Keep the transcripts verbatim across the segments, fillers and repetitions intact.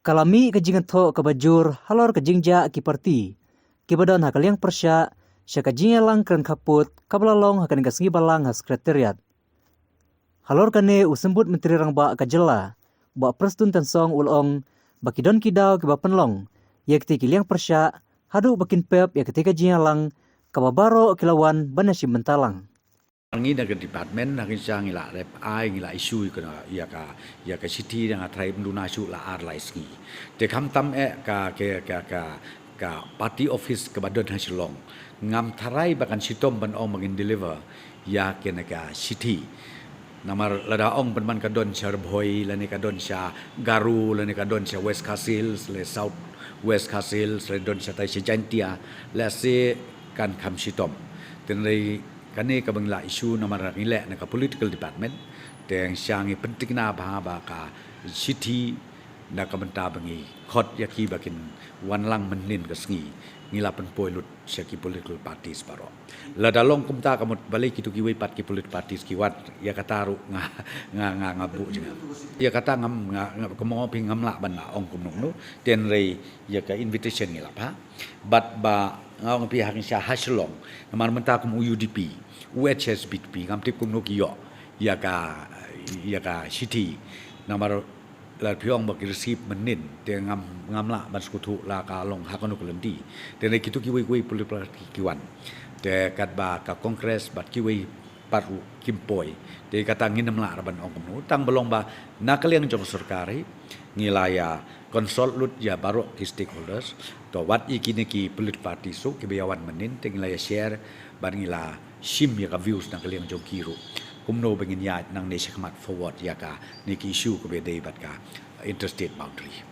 Ka la mih ka jingthoh kaba jur halor ka jingjia ki parti kiba don ha ka liang pyrshah sha ka jingïalang kren khappud kaba la long ha kane ka sngi balang ha Secretariat. Halor kane u Symbud Myntri Rangbah ka jylla, Bah Prestone Tynsong u la ong ba ki don ki daw kiba pynlong ïa kitei ki liang pyrshah haduh ba kin pep ïa kitei ka jingïalang kaba baroh ki la wan ban ïashim bynta lang. Ngi na ka department na ka jingïalang ngi la rep ai ngi la issue ïa ka ïa ka ïa ka shithi da nga trai bynta na shu la ar lai sngi. Te khamtam eh ka ka ka ka ka party office kaba don ha Shillong. Ngam tharai ba kan shitom ban ong ba ngin deliver ïa kane ka shithi. Namar lada ong pynban ka don sha Ri Bhoi, lane ka don sha Garo, lane ka don sha West Khasi Hills, le South West Khasi Hills, le don shatai sha Jaintia, lehse kan kham shitom. Hynrei kane kaba ngi la issue namar ngi leh na ka political department, te sha ngi pyntikna bha ba ka shithi na ka bynta ba ngi khot ïa ki ba kin wan lang mynnin ka sngi, ngi la pynpoi lut sha ki political parties baroh. Lada long kumta ka mut balei kitu kiwei pat ki political parties ki wan, ïa kata ruh nga nga nga nga buh jingeh. Ïa kata ngam nga nga kumno phi ngam lah ban ong kumno kumno, hynrei ïa ka invitation ngi la phah. Bad ba nga ong phi ha ngi sha ha Shillong, namar mynta kum u U D P, u H S P D P, ngam tip kumno ki ïoh ïa ka ïa ka shithi. Namar la phi ong ba ki receive mynnin, te ngam ngam lah ban sngewthuh la ka long ha kano ka lynti. Te ne kitu kiwei kiwei political party ki wan. Te katba ka Congress bad kiwei pat ruh kim poi. Te kata ngin ym lah ban ong kumno. Tang ba long ba na ka liang jong sorkar hi ngi la ïa consult lut ïa baroh ki stakeholders. To wat ïa kine ki political parties ruh kiba ïa wan mynnin te ngi la ïa share bad ngi la shim ïa ka views na ka liang jong ki ruh. Kumno ba ngin ïaid nangne shakhmat forward ïa kane ka issue kaba dei bad ka interstate boundary.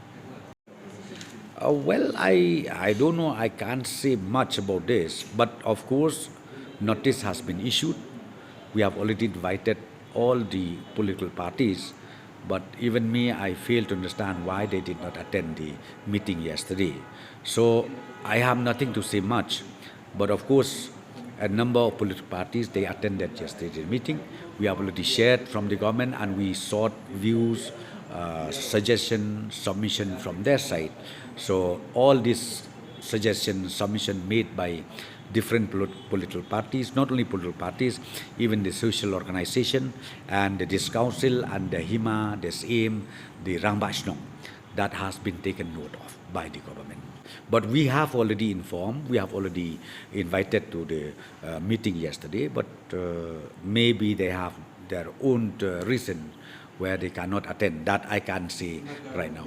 Uh, well, I, I don't know, I can't say much about this, but of course, notice has been issued. We have already invited all the political parties, but even me, I fail to understand why they did not attend the meeting yesterday. So, I have nothing to say much, but of course, a number of political parties, they attended yesterday's meeting. We have already shared from the government and we sought views, uh, suggestion, submission from their side. So all these suggestions, submission made by different polit- political parties, not only political parties, even the social organization and this council and the HIMA, the SIEM, the Rangbah Shnong, that has been taken note of by the government. But we have already informed, we have already invited to the uh, meeting yesterday, but uh, maybe they have their own uh, reason where they cannot attend. That I can't say right now.